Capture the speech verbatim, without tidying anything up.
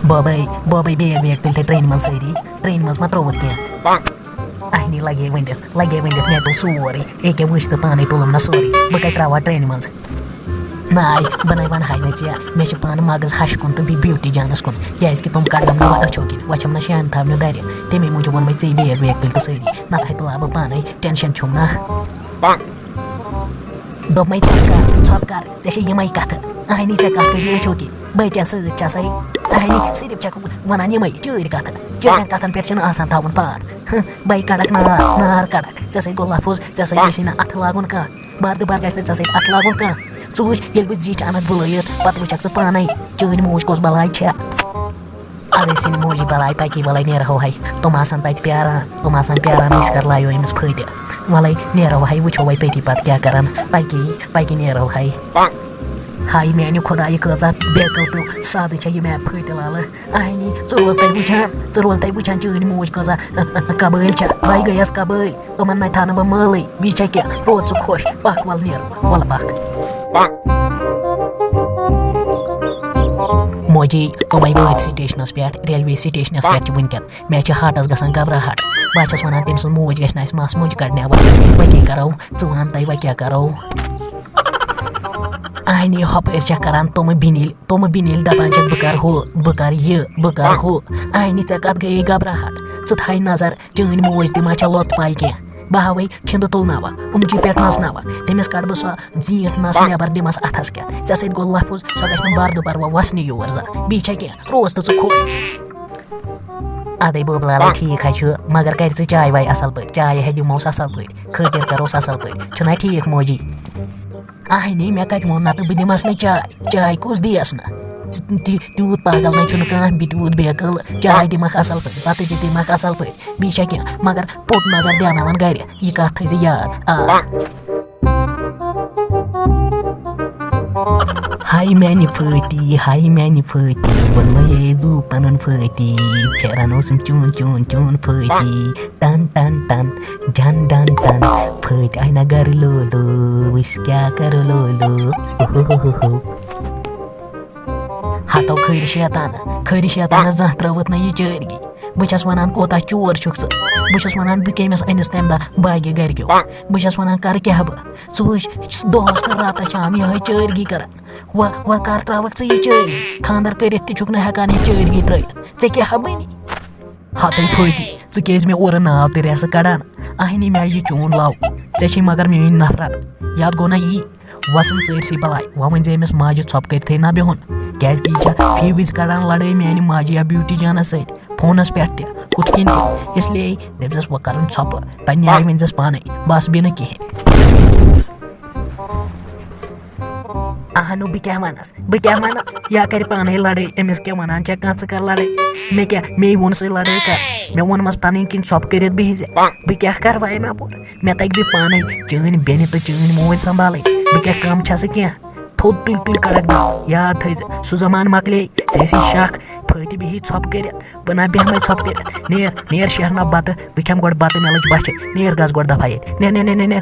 بابے، بابے، بیگ ویگ تُلۍ تھے ٹرٛینہِ منٛز سٲری۔ ٹرٛینہِ منٛز ما ترٛووُتھ کینٛہہ؟ اہنی لگے ؤنِتھ، لگے ؤنِتھ، مےٚ تُل سورُے۔ ییٚکیٛاہ وٕچھ تہٕ پانے تُلُم نہ سورُے۔ بہٕ کتہِ ترٛاوٕ ہا ٹرٛینہِ منٛز؟ ناے، بہٕ نَے وَنہٕ ہاے نہٕ ژےٚ۔ مےٚ چھِ پانہٕ مغز ہَش کُن تہٕ بیٚیہِ بیوٹی جانَس کُن، کیٛازِکہِ تِم کَڑنَم نہٕ وۄنۍ أچھو کِنۍ، وۄنۍ چھَم نہٕ شین تھاونہِ دَرِ۔ تَمے موٗجوٗب ووٚن مےٚ ژےٚ بیگ ویگ تُلۍ تہٕ سٲری، نَتہٕ ہَے تُلہٕ ہا بہٕ پانَے، ٹٮ۪نشَن چھُم نہ۔ دوٚپمَے ژۄپہٕ کَر، ژۄپہٕ کَر، ژےٚ چھے یِمَے کَتھٕ۔ اَہنی ژےٚ کَتھ کٔرِتھ أچھو کِنۍ؟ بٔے ژےٚ سۭتۍ چھَسَے۔ اَہنی صرف چھَکھ وَنان یِمَے چٲرۍ کَتھٕ۔ چٲرٮ۪ن کَتھَن پٮ۪ٹھ چھِنہٕ آسان تھاوُن پان۔ ہہ، بَے کَڑَکھ نار، نار کَڑَکھ۔ ژےٚ سۭتۍ گوٚو لفظ، ژےٚ سۭتۍ گژھی نہٕ اَتھٕ لاگُن کانٛہہ۔ بار دُبار گژھِ نہٕ ژےٚ سۭتۍ اَتھٕ لاگُن کانٛہہ۔ ژٕ وٕچھ، ییٚلہِ بہٕ زِٹھۍ اَنَکھ بُلٲیِتھ، پَتہٕ وٕچھَکھ ژٕ پانَے، چٲنۍ موج کۄس بَلاے چھےٚ۔ اَدٕ سٕنٛدِ موجی بَلاے پَکی وَلَے نیرہو ہَے۔ تِم آسَن تَتہِ پیٛاران، تِم آسَن پیٛاران، أسۍ کَر لایو أمِس فٲیدٕ۔ وَلَے نیرو ہَے، وٕچھو وَے تٔتی پَتہٕ کیٛاہ کَرَن۔ پَکی، پَکی نیرو ہَے۔ ہاے میٛانہِ خۄدایہِ، کۭژاہ بے عقل تہٕ سادٕ چھےٚ یہِ مےٚ فٲیدٕ لالہٕ۔ اہنی، ژٕ روز تَتہِ وٕچھان، ژٕ روز تَتہِ وٕچھان، چٲنۍ موج کۭژاہ قبٲیِل چھےٚ۔ بَے گٔیَس قبٲیِل۔ تِمن نَے تھاونہٕ بہٕ مٲلٕے۔ بیٚیہِ چھا کینٛہہ؟ روز ژٕ خۄش۔ پَکھ وَلہٕ نیرو۔ وَلہٕ پَکھ۔ موجی، تِمَے وٲتۍ سٹیشنَس پٮ۪ٹھ، ریلوے سٹیشنَس پٮ۪ٹھ چھِ وٕنکٮ۪ن۔ مےٚ چھِ ہارٹَس گژھان گھبراہٹ۔ بہٕ چھَس وَنان، تٔمۍ سٕنٛز موج گژھِ نہٕ اَسہِ مَس مُجہِ کَڑنہِ وَنٕنۍ۔ وۄنۍ کیٛاہ کَرو؟ ژٕ وَن تَے، وۄنۍ کیٛاہ کَرو؟ اہنی ہۄپٲرۍ چھےٚ کَران تِمہٕ بِنِلۍ، تِمہٕ بِنِلۍ دَپان چھَکھ، بہٕ کَرٕ ہُہ، بہٕ کَرٕ یہِ، بہٕ کَرٕ ہُہ۔ اہنی، ژےٚ کَتھ گٔیے گھبراہٹ؟ ژٕ تھاے نظر، چٲنۍ موج تہِ ما چھےٚ لۄت پَے کینٛہہ؟ بہٕ ہاوَے کھِنٛدٕ تُلناوَکھ، اوٚنٛگجہِ پٮ۪ٹھ نَژناوَکھ، تٔمِس کَڑٕ بہٕ سۄ زیٖٹھ نَس نٮ۪بَر، دِمَس اَتھَس کٮ۪تھ۔ ژےٚ سۭتۍ گوٚو لفظ، سۄ گژھِ نہٕ بار دُبار وۄنۍ وَسنہِ یور زانٛہہ۔ بیٚیہِ چھا کینٛہہ؟ روز تہٕ ژٕ خۄش۔ اَدَے بٲبہٕ لالَے، ٹھیٖک حظ چھُ، مگر کَرِ ژٕ چاے واے اَصٕل پٲٹھۍ، چاے ہے دِموس اَصٕل پٲٹھۍ، خٲطِر کَروس اَصٕل پٲٹھۍ، چھُنہ ٹھیٖک موجی؟ اہنی، مےٚ کَتہِ ووٚن نہ تہٕ بہٕ دِمَس نہٕ چاے، چاے کُس دِیَس نہٕ؟ ژٕ تہِ تیوٗت پاگل نَے چھُنہٕ کانٛہہ، بہٕ تیوٗت بے عقل، چاے دِمَکھ اَصٕل پٲٹھۍ، بَتہٕ تہِ دِمَکھ اَصٕل پٲٹھۍ، بیٚیہِ چھا کینٛہہ؟ مگر پوٚت نظر دیٛاناوَن گَرِ، یہِ کَتھ تھٲیزِ یاد۔ آ۔ ہاے میٛانہِ فٲتی، ہاے میٛانہِ فٲتی، ووٚنمَے ہے زُو پَنُن فٲتی، پھیران اوسُم چون، چون، چون فٲتی، ٹَن، ٹَن، ٹَن، جَن، ڈَن، ٹَن، فٲتۍ آے نہ گَرٕ لولو، وٕچھ کیٛاہ کَرو لولو، اوہ ہو ہو ہو۔ ہتو کھٔرۍ شیطانہ، کھٔرۍ شیطانہ، زانٛہہ ترٲوٕتھ نہٕ یہِ چٲرگی۔ بہٕ چھَس وَنان، کوٗتاہ چور چھُکھ ژٕ؟ بہٕ چھُس وَنان، بہٕ کٔمِس أنِس تَمہِ دۄہ باگہِ گَرِکیو؟ بہٕ چھَس وَنان، کَرٕ کیٛاہ بہٕ؟ ژٕ وٕچھ، دۄہَس تہٕ راتَس چھِ آمہٕ یِہوٚے چٲرگی کَران۔ وۄنۍ، وۄنۍ کَر ترٛاوَکھ ژٕ یہِ چٲرگی؟ خانٛدَر کٔرِتھ تہِ چھُکھ نہٕ ہٮ۪کان یہِ چٲرگی ترٛٲوِتھ۔ ژےٚ کیٛاہ ہا بَنی؟ ہتٕے فٲیدٕ، ژٕ کیٛازِ مےٚ اورٕ ناو تہٕ رٮ۪سہٕ کَڑان؟ اَہنہِ مےٚ یہِ چون لَو، ژےٚ چھے مگر میٛٲنۍ نفرت۔ یَتھ گوٚو نہ یی، وَسُن سٲرسٕے بَلاے۔ وۄنۍ ؤنۍ زِ أمِس ماجہِ ژھۄپہٕ کٔرِتھٕے نہ بِہُن، کیٛازِکہِ یہِ چھےٚ فی وِزِ کَڑان لَڑٲے میٛانہِ ماجہِ یا بیوٹی جانَس سۭتۍ، فونَس پٮ۪ٹھ تہِ، ہُتھ کٔنۍ تہِ۔ اس لیے دٔپۍزٮ۪س، وۄنۍ کَرُن ژھۄپہٕ، تَمہِ آیہِ ؤنۍزٮ۪س پانَے، بَس بیٚیہِ نہٕ کِہیٖنۍ۔ اہنو، بہٕ کیٛاہ وَنَس؟ بہٕ کیٛاہ وَنَس؟ یا کَرِ پانَے لَڑٲے، أمِس کیٛاہ وَنان چھےٚ کانٛہہ، ژٕ کَر لَڑٲے؟ مےٚ کیٛاہ؟ مے ووٚن سُے لَڑٲے کَر۔ مےٚ ووٚنمَس پَنٕنۍ کِنۍ ژھۄپہٕ کٔرِتھ بِہِزِ۔ بہٕ کیٛاہ کَرٕ وۄنۍ اَمہِ اَپور؟ مےٚ تَگہِ بیٚیہِ پانَے چٲنۍ بیٚنہِ تہٕ چٲنۍ موج سنٛبھالٕنۍ۔ بہٕ کیٛاہ کَم چھَسہٕ کینٛہہ؟ تھوٚد تُلۍ تُلۍ کَڑَکھ دَب۔ یاد تھٲیزِ، سُہ زمانہٕ مۄکلے، ژےٚ ٲسی شَکھ، فٲتہِ بِہی ژھۄپہٕ کٔرِتھ۔ بہٕ نہ بیٚہمَے ژھۄپہٕ کٔرِتھ۔ نیر، نیر شیرناو بَتہٕ، بہٕ کھٮ۪مہٕ گۄڈٕ بَتہٕ، مےٚ لٔج بۄچھِ۔ نیر گژھ گۄڈٕ دَفعہ ییٚتہِ۔ نیر، نیر، نیر، نیر، نیر۔